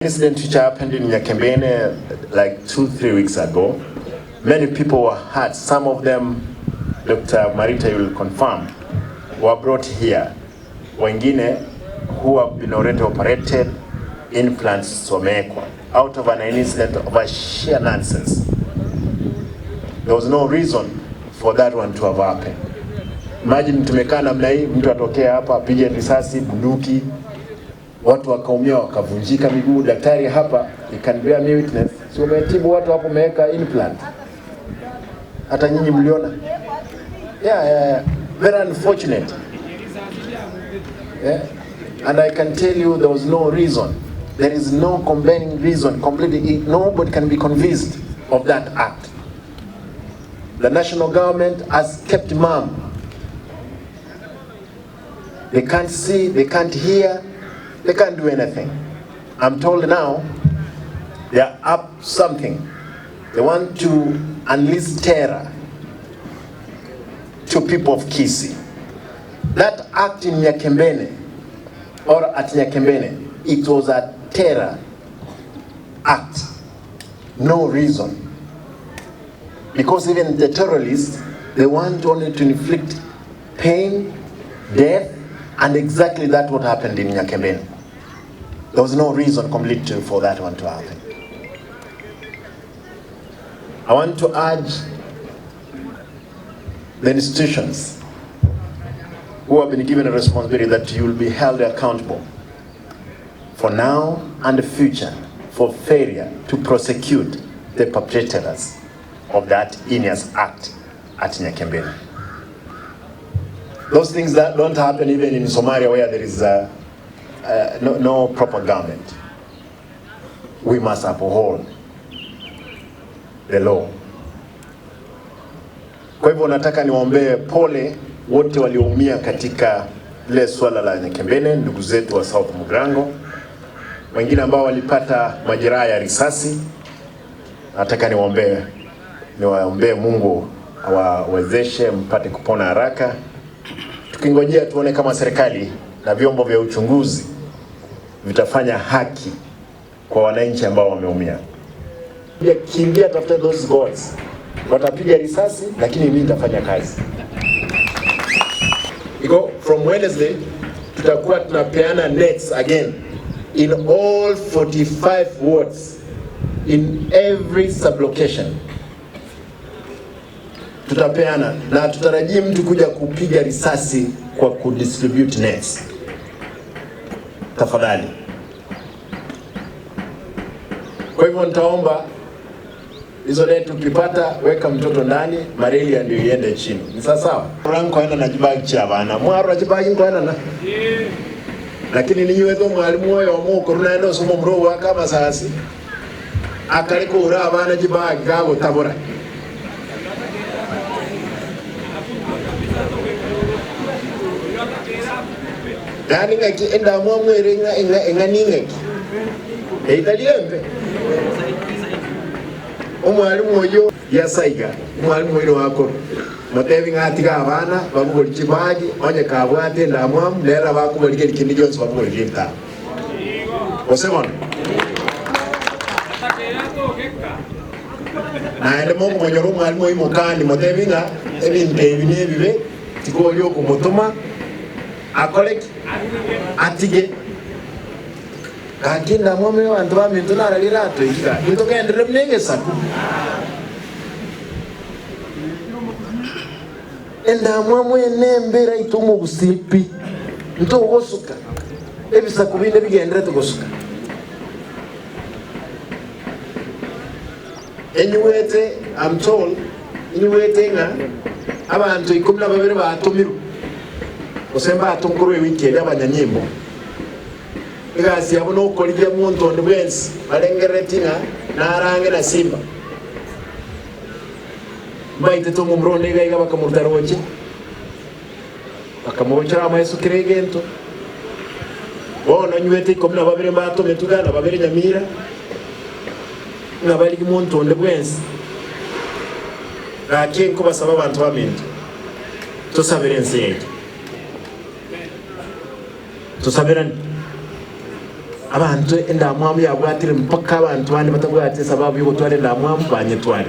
Incident which happened in Nyakembene like 2-3 weeks ago, many people were hurt. Some of them, Dr. Marita, you will confirm, were brought here. Wengine who have been already operated, implants wamewekwa out of an incident of a sheer nonsense. There was no reason for that one to have happened. Imagine tumekaa namna hii, mtu atokea hapa apige risasi, bunduki, watu wakaumia wakavunjika miguu. Daktari hapa, he can bear me witness, si umetibu watu hapo, umeweka implant, hata nyinyi mliona. Yeah, yeah, yeah. Very unfortunate. Yeah. And I can tell you there was no reason. There is no compelling reason. Completely, nobody can be convinced of that act. The national government has kept mum. They can't see, they can't hear, they can't do anything. I'm told now they are up something. They want to unleash terror to people of Kisii. That act in Nyakembene or at Nyakembene, it was a terror act. No reason. Because even the terrorists, they want only to inflict pain, death, and exactly that what happened in Nyakembene. There was no reason completely for that one to happen. I want to urge the institutions who have been given a responsibility that you will be held accountable for now and the future for failure to prosecute the perpetrators of that heinous act at Nyakembene. Those things that don't happen even in Somalia where there is uh, uh, no, no proper government. We must uphold the law. Kwa hivyo nataka niwaombee pole wote walioumia katika lile swala la Nyakembene, ndugu zetu wa South Mugirango, wengine ambao walipata majeraha ya risasi. Nataka niwaombee niwaombee Mungu awawezeshe mpate kupona haraka, tukingojea tuone kama serikali na vyombo vya uchunguzi vitafanya haki kwa wananchi ambao wameumia. Kimbia, tafuta those gods, watapiga risasi, lakini mimi nitafanya kazi. Iko from Wednesday tutakuwa tunapeana nets again in all 45 wards in every sublocation tutapeana na tutarajii mtu kuja kupiga risasi kwa kudistribute nets. Tafadhali. Kwa hivyo nitaomba hizo net ukipata, weka mtoto ndani, malaria ndio iende chini. Ni sawa sawa? Ranko na jibagi cha bana. Mwaro jibagi nkoena na. Lakini ninywetho mwalimu oyo omuko runaenda osoma omuro gwaka amasasi akare kora abana jibagi gagotabora. Yaani ng'aki endamwamu ere ng'a eng'a eng'ani ng'aki eitari embe. Omwalimu oyio yasaiga omwalimu oino wakoro motebi ng'a atige abana babogorie chibagi onye kabwate endamwamu nere nabo akobarigeria kende gionsi babogorerie ebitabu. Gose bono? Naende mokomonyora omwalimu oyio mokani motebi ng'a ebinto ebi nebibe tikori okomotoma Akore ki? Atige. Gaki ndamwamue abanto baminto nararia ratoiki gaki ntogenderere buna egesaku. Endamwamu eye nembe eraite omogusii pi, ntogosuka ebisaku binde bigenderete gosuka. Enyigwete, I'm told, enyigwete ng'a abanto ikomi na babere batomirwe, gose mbatomwe korwa ewiki eria abanyanyimbo. Egasi yabo nokorigia monto onde bwensi barengereretie ng'a narange na simba. Mbaitete omomura onde iga iga bakamoruta roche, bakamobochora amaiso kera egento. Bono nywete ikomi na babere mbatometwe iga na babere nyamira. Ng'a barigie monto onde bwensi. Gaki nkobasaba abanto baminto, tosabere ense yaito. Tosaberane. Abanto endamwamu yabwatire mpaka abanto bande batabwati esababu yogotwara endamwamu banyetware.